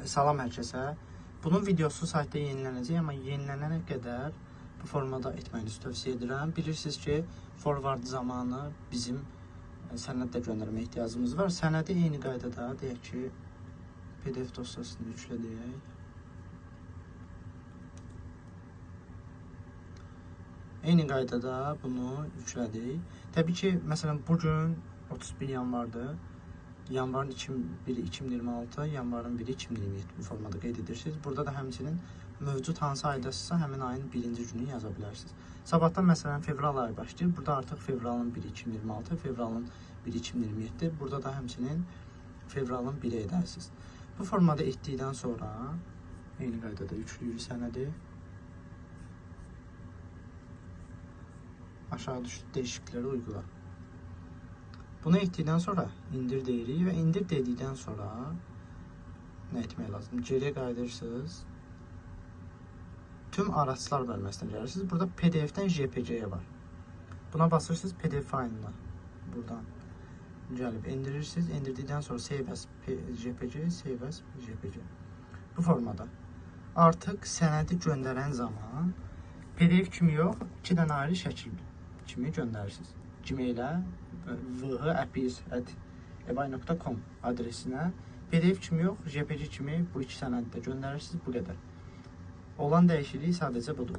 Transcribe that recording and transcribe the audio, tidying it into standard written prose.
Salam hər kəsə. Bunun videosu saytda yenilənəcək, amma yenilənənə qədər bu formada etməyinizi tövsiyə edirəm. Bilirsiniz ki, forward zamanı bizim sənəd də göndərməyə ehtiyacımız var. Sənədi eyni qaydada, deyək ki, PDF dosyasını yüklə deyək. Eyni qaydada bunu yüklədik. Təbii ki, məsələn, bugün 31 yanvardır. Yanvarın 1-i 2026, yanvarın 1-i 2027 bu formada qeyd edirsiniz. Burada da həmçinin mövcud hansı aydasısa həmin ayın birinci günü yaza bilərsiniz. Sabahdan məsələn fevral ayı başlayır. Burada artıq fevralın 1-i 2026, fevralın 1-i 2027. Burada da həmçinin fevralın 1-i edərsiniz. Bu formada etdikdən sonra eyni qaydada yüklüyürük sənədi. Aşağı düşdü, dəyişiklikləri uygula. Bunu etdikdən sonra indir deyirik və indir dedikdən sonra nə etmək lazım? Geriyə qayıdırsınız. Tüm araçlar bölməsinə gəlirsiniz. Burada PDF-dən JPG-yə var. Buna basırsınız, PDF faylına buradan gəlib endirirsiniz. Endirdikdən sonra Save as JPG, Save as JPG. Bu formada. Artıq sənədi göndərən zaman PDF kimi yox, iki dənə ayrı şəkil kimi göndərirsiniz. Gmail-ə vhapis@ebay.com adresinə PDF kimi yox, JPG kimi bu iki sənədi də göndərirsiniz. Bu qədər. Olan dəyişiklik sadəcə budur.